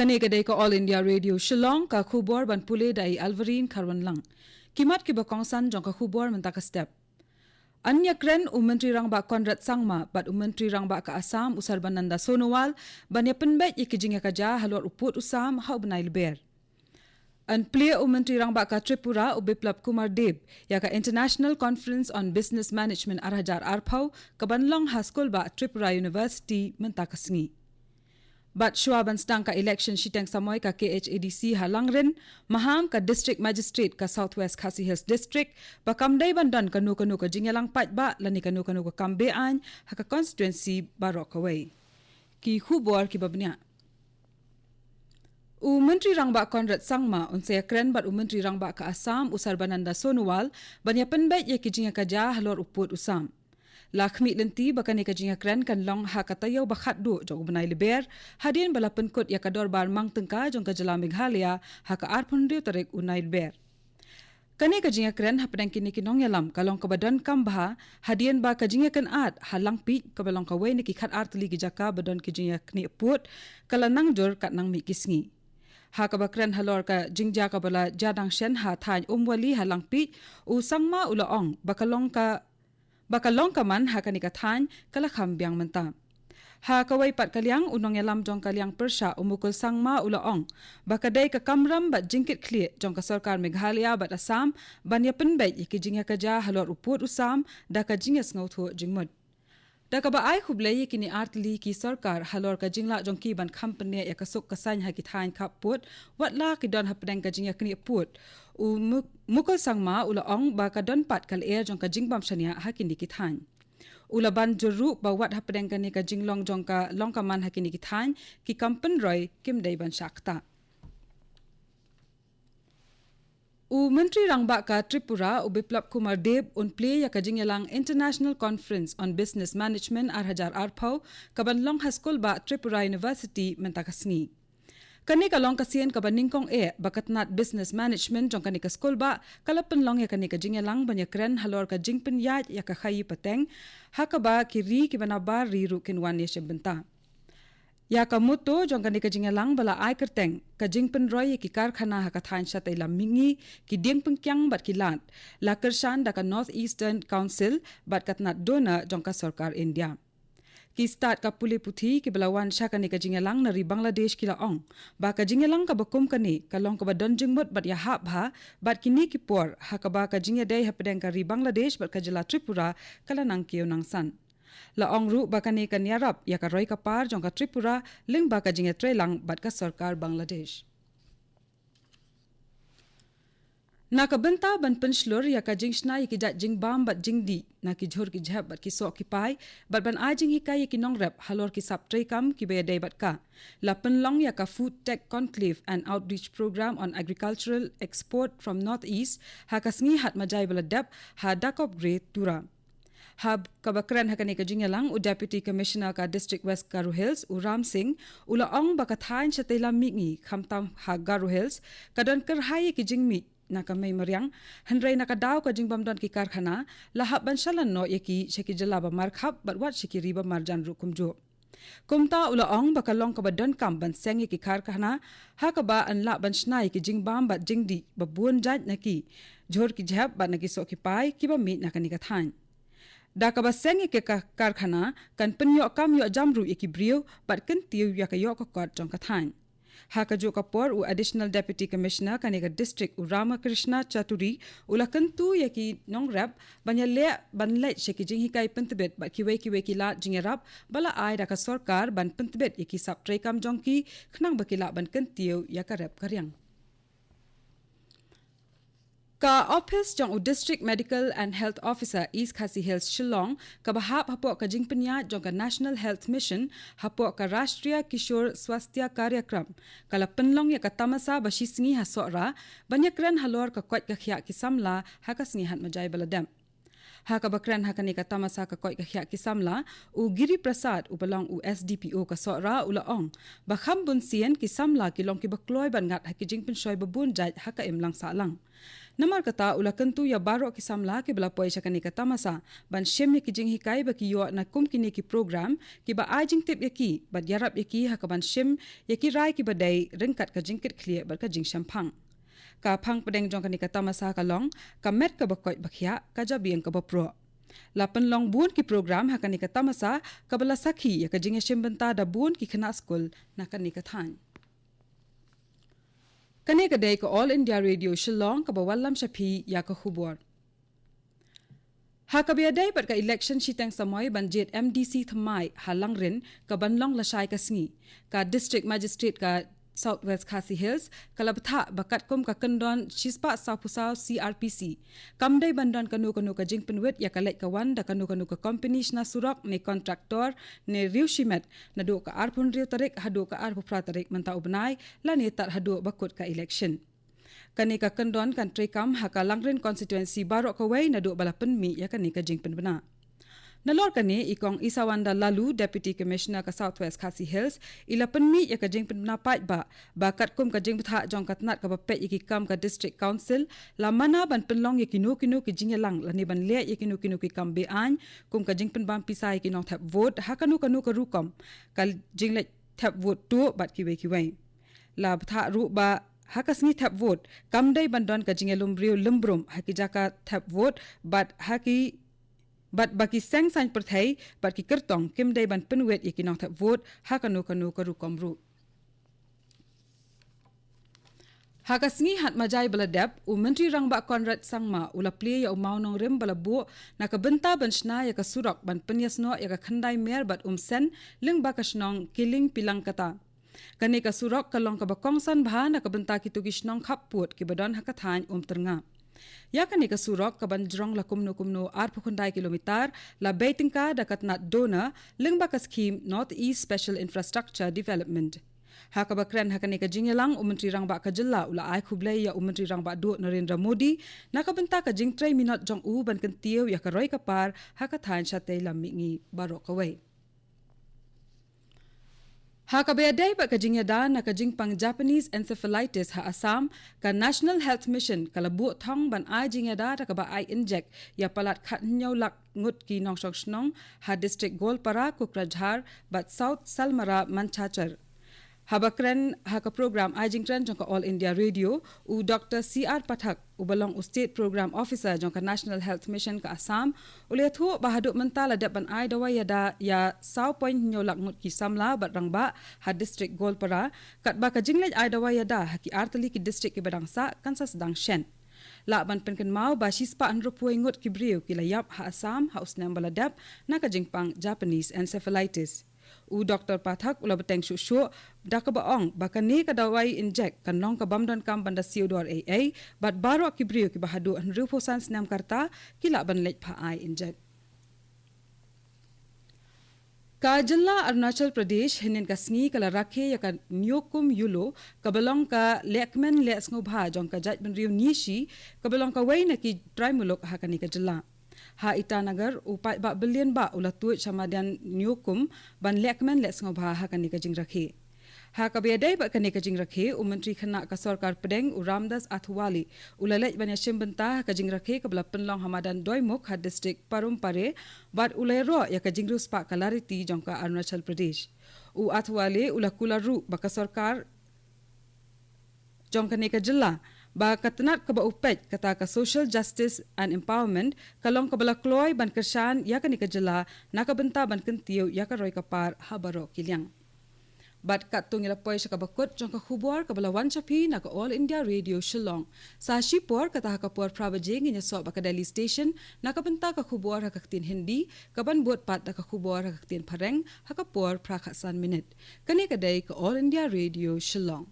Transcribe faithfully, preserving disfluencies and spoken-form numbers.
Kane ka dei ka All India Radio Shillong, ka khubor ban pule da i Alvarine Kharwanlang. Ki mat kiba kongsan jong ka khubor mynta ka step. An ïakren u Myntri Rangbah Conrad Sangma bad u Myntri Rangbah ka Assam u Sarbananda Sonowal ban ïa pynbeit ïa ki jingïakajia halor u pud u sam ha u bnai Lber. An plie u Myntri Rangbah ka Tripura u Biplab Kumar Deb ïa ka International Conference on Business Management ar hajar arphew kaban long ha Skulbah Tripura University mynta ka sngi. Bad shuwa ban sdang ka election shiteng samoi ka K H A D C ha Langrin, maham ka District Magistrate ka South West Khasi Hills District ba kam dei ban don kano kano ka jingïalang paidbah lane kano kano ka kam be-aiñ ha ka constituency baroh kawei. Ki khubor kiba bniah. U Myntri Rangbah Conrad Sangma un sa ïakren bad u Myntri Rangbah ka Assam u Sarbananda Sonowal ban ïa pynbeit ïa ki jingïakajia halor u pud u sam. La khmih lynti ba kane ka jingïakren kan long ha ka taïew ba khatduh jong u bnai Lber, hadien ba la pynkut ïa ka dorbar mang tyngka jong ka jylla Meghalaya ha ka arphew hynriew tarik u bnai Lber. Kane ka jingïakren hapdeng kine ki nongïalam ka long kaba donkam bha, hadien ba ka jingïakynad ha Langpij kaba long kawei na ki khatar tylli ki jaka ba don ki jingïaknieh pud ka la nang jur kat nang mih ki sngi. Ha kaba kren halor ka jingjia kaba la jia dang shen ha thaiñ Umwali ha Langpij, u Sangma u la ong ba ka long ka ba ka long ka man ha kane ka thaiñ ka la kham biang mynta. Ha kawei pat ka liang, u nongïalam jong ka liang pyrshah u Mukul Sangma u la ong ba ka dei ka kamram bad jingkitkhlieh jong ka sorkar Meghalaya bad Assam ban ïa pynbeit ïa ki jingïakajia halor u pud u sam da ka jingïasngewthuh jingmut. Da kaba ai khublei ïa kine artylli ki sorkar halor ka jinglah jong ki ban kham pynïaid ïa ka suk ka saiñ ha ki thaiñ khappud, wat la ki don hapdeng ka jingïaknieh pud. U Muk- Mukul Sangma u la ong ba ka don pat ka lyer jong ka jingbam shaniah ha kine ki thaiñ. U la ban jur ruh ba wat hapdeng kane ka jinglong jong ka long ka man ha kine ki thaiñ, ki kam pynroi kim dei ban shah ktah. U Myntri Rangbah ka Tripura u Biplab Kumar Deb un plie ïa ka jingïalang International Conference on Business Management ar hajar arphew kaban long ha Skulbah Tripura University mynta ka sngi. Kane ka long ka sien kaba nyngkong eh ba ka tnat Business Management jong kane ka skulbah ka la pynlong ïa kane ka jingïalang ban ïakren halor ka jingpynïaid ïa ka khaïi pateng, ha kaba ki ri kiba nabar ri ruh kin wan ïashim bynta. Ïa ka motto jong kane ka jingïalang ba la ai kyrteng ka jingpynroi ïa ki karkhana ha ka thaiñ shatei lam mihngi, ki dieng pynkiang bad ki lad, la kyrshan da ka North Eastern Council bad ka tnat DoNER jong ka sorkar India. Ki stad ka pule puthi kiba la wan sha kane ka jingïalang na ri Bangladesh ki la ong ba ka jingïalang kaba kum kane ka long kaba don jingmut bad ïahap bha bad kine ki por, ha kaba ka jingïadei hapdeng ka ri Bangladesh bad ka jylla Tripura ka la nang kiew nang san. La ong ruh ba kane kan ïarap ïa ka roi ka par jong ka Tripura lyngba ka jingïatreilang bad ka sorkar Bangladesh. Na ka bynta ban pynshlur ïa ka jingshna ïa ki jait jingbam bad jingdih na ki jhur ki jhep bad ki soh ki pai, bad ban ai jinghikai ïa ki nongrep halor ki sap treikam kiba ïadei bad ka, la pynlong ïa ka Food Tech Conclave and Outreach Program on Agricultural Export from Northeast ha ka sngi Hat Majai ba la dep ha Dakop Gre, Tura. Ha kaba kren ha kane ka jingïalang, u Deputy Commissioner ka District West Garo Hills, u Ram Singh, u la ong ba ka thaiñ shatei lam mihngi, khamtam ha Garo Hills, ka don kyrhai ïa ki jingmih na ka mei mariang, hynrei na ka daw ka jingbym don ki karkhana, la hap ban shalan noh ïa ki sha ki jylla ba markhap bad wat sha ki ri ba marjan ruh kumjuh. Kumta u la ong ba ka long kaba donkam ban seng ïa ki karkhana, ha kaba yn lah ban shna ïa ki jingbam bad jingdih ba bun jait na ki jhur ki jhep bad na ki soh ki pai kiba mih na kane ka thaiñ. Da kaba seng ïa ki ka- karkhana, kan pynïoh kam ïoh jam ruh ïa ki briew bad kyntiew ïa ka ïoh ka kot jong ka thaiñ. Ha kajuh ka por, u Additional Deputy Commissioner kane ka district, u Ramakrishna Chaturi, u la kyntu ïa ki nongrep ban ïaleh ban leit sha ki jinghikai pyntbit bad kiwei kiwei ki lad jingïarap ba la ai da ka sorkar ban pyntbit ïa ki sap treikam jong ki, khnang ba ki lah ban kyntiew ïa ka rep ka riang. Ka ophis jong u District Medical and Health Officer, East Khasi Hills, Shillong, kaba hap hapoh ka jingpynïaid jong ka National Health Mission hapoh ka Rashtriya Kishore Swasthya Karyakram, ka la pynlong ïa ka tamasa ba shisngi ha Sohra ban ïakren halor ka koit ka khiah ki samla ha ka sngi Hat Majai ba la dep. Ha kaba kren ha kane ka tamasa ka koit ka khiah ki samla, u Giri Prasad, uba long u S D P O ka Sohra, u la ong ba kham bun sien ki samla ki long kiba kloi ban ngat ha ki jingpynshoi ba bun jait ha ka imlang sahlang. Namar kata u la kyntu ïa baroh ki samla kiba la poi sha kane ka tamasa ban shim ïa ki jinghikai ba ki ïoh na kum kine ki program kiba ai jingtip ïa ki bad ïarap ïa ki ha kaban shim ïa ki rai kiba dei ryngkat ka jingkitkhlieh bad ka jingshemphang. Ka phang pdeng jong kane ka tamasa ka long ka met kaba koit ba khiah, ka jabieng kaba proh. La pynlong bun ki program ha kane ka tamasa kaba la sakhi ïa ka jingïashim bynta da bun ki khynnah skul na kane ka thaiñ. Kane ka dei ka All India Radio Shillong kaba wallam sha phi ïa ka khubor. Ha kaba ïadei bad ka election shiteng samoi ban jied M D C thymmai ha Langrin kaban long lashai ka sngi, ka District Magistrate ka South West Khasi Hills ka la bthah ba katkum ka kyndon shispah sawphew saw C R P C, kam dei ban don kano kano ka jingpynwit ïa ka leit ka wan da kano kano ka kompeni shna surok ne kontraktor ne riew shimet naduh ka arphew hynriew tarik haduh ka arphew phra tarik mynta u bnai, lane tad haduh ba kut ka election. Kane ka kyndon kan treikam ha ka Langrin constituency baroh kawei naduh ba la pynmih ïa kane ka jingpynbna. Nalor kane, i Kong Isawanda Laloo, Deputy Commissioner ka South West Khasi Hills, i la pynmih ïa ka jingpynbna paidbah ba katkum ka jingbthah jong ka tnat kaba peit ïa ki kam ka District Council, la mana ban pynlong ïa kino kino ki jingïalang lane ban leh ïa kino kino ki kam be-aiñ kum ka jingpynbam pisa ïa ki nongthep vote ha kano kano ka rukom, ka jingleit thep vote tuh bad kiwei kiwei. La bthah ruh ba ha ka sngi thep vote kam dei ban don ka jingïalumbriew lymbrum ha ki jaka thep vote bad ha ki bad ba ki seng saiñ pyrthei bad ki kyrtong kim dei ban pynwit ïa ki nongthep vote ha kano kano ka rukom ruh. Ha ka sngi Hat Majai ba la dep, u Myntri Rangbah Conrad Sangma u la plie ïa u mawnongrim ba la buh na ka bynta ban shna ïa ka surok ban pynïasnoh ïa ka Khyndai Mer bad Umsen lyngba ka shnong Kiling Pilangkata. Kane ka surok ka long kaba kongsan bha na ka bynta kito ki shnong khappud kiba don ha ka thaiñ Umtyrnga. Ïa kane ka surok kaban jrong la kumno kumno arphew khyndai kilometer, la bei tyngka da ka tnat DoNER lyngba ka skhim North East Special Infrastructure Development. Ha kaba kren ha kane ka jingïalang, u Myntri Rangbah ka Jylla u la ai khublei ïa u Myntri Rangbah Duh Narendra Modi na ka bynta ka jingtrei minot jong u ban kyntiew ïa ka roi ka par ha ka thaiñ shatei lam mihngi baroh kawei. Ha kaba ïadei bad ka jingïada na ka jingpang Japanese encephalitis ha Assam, ka National Health Mission ka la buh thong ban ai jingïada da kaba ai injek ïa palat khathynñiew lak ngut ki nongshong shnong ha District Goalpara, Kokrajhar bad South Salmara Manchachar. Haba kren ha ka program ai jingkren jong ka All India Radio, u Doktor C R Pathak, uba long u State Program Officer jong ka National Health Mission ka Assam, u la ïathuh ba haduh mynta la dep ban ai dawai ïada ïa saw point hynñiew lak ngut ki samla bad rangbah ha District Goalpara, katba ka jingleit ai dawai ïada ha ki artylli ki district kiba dang sah kan sa sdang shen. Lah ban pynkynmaw ba shispah hynriewphew ngut ki briew ki la ïap ha Assam ha u snem ba la dep na ka jingpang Japanese encephalitis. U Doktor Pathak u la bteng shuh shuh da kaba ong ba kane ka dawai injek kan long ka bym donkam ban da siew dor ei ei, bad baroh ki briew kiba haduh hynriewphew san snem ka rta ki lah ban leit phah ai injek. Ka Jylla Arunachal Pradesh hynnin ka sngi ka la rakhe ïa ka Nyokum Yulo kaba long ka lehkmen leh sngewbha jong ka jaitbynriew Nyishi, kaba long kawei na ki trai muluk ha kane ka jylla. Ha Itanagar, u paidbah byllianbah u la tuid sha madan Nyokum ban lehkmen leh sngewbha ha kane ka jingrakhe. Ha kaba ïadei bad kane ka jingrakhe, u Myntri Khynnah ka Sorkar Pdeng, u Ramdas Athwale, u la leit ban ïashim bynta ha ka jingrakhe kaba la pynlong ha madan Doimukh ha District Parumpare, bad u la ïaroh ïa ka jingriewspah ka lariti jong ka Arunachal Pradesh. U Athwale u la kular ruh ba ka sorkar jong kane ka jylla, ba ka tnat kaba u peit kata ka Social Justice and Empowerment ka long kaba la kloi ban kyrshan ïa kane ka jylla na ka bynta ban kyntiew ïa ka roi ka par ha baroh ki liang. Bad katto ngi la poi sha kaba kut jong ka khubor kaba la wan sha phi na ka All India Radio Shillong. Sa shipor, kata ha ka por phra baje, ngin ïasoh bad ka Delhi Station na ka bynta ka khubor ha ka ktien Hindi, kaban bud pat da ka khubor ha ka ktien Phareng ha ka por phra khatsan minit. Kane ka dei ka All India Radio Shillong.